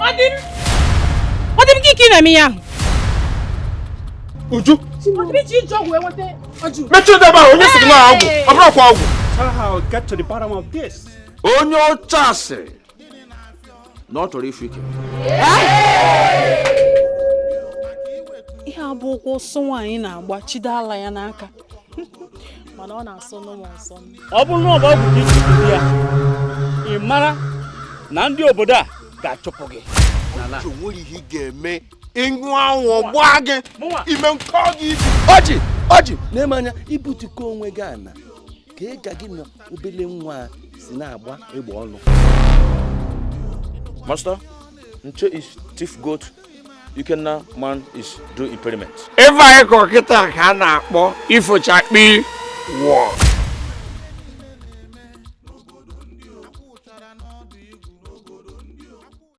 Ọ dị m gị ka ị na-eme ihe ahụ. Uju. Mechie ebe ahụ, onye sị gị na ọgwụ ọ bụrụkwa ọgwụ. Tell her I'll get to the bottom of this. Onye ọcha sịrị na ọ chọrọ ifu ike. Ihe a bụ ụkwụ ọsọ nwaanyị na-agba chido ala ya n'aka, mana ọ na-asọ n'ụmụ nsọ. Ọ bụrụ na ọ bụ ọgwụ ka iji buru ya, ị mara na ndị obodo a ga-achụpụ gị. O nwere ihe ị ga-eme, ịṅụ anwụ gbaa gị ime nkọ gị ibi. Ọjị ọjị na-eme anya ibutukọ onwe gị ana ka ị ga gị na obele nwa a si na-agba egbe ọnụ. Master, Nche is thief goat, Ikenna man is do impairment. Ife anyị kọ kịta ka a na-akpọ ifochakpi wọ.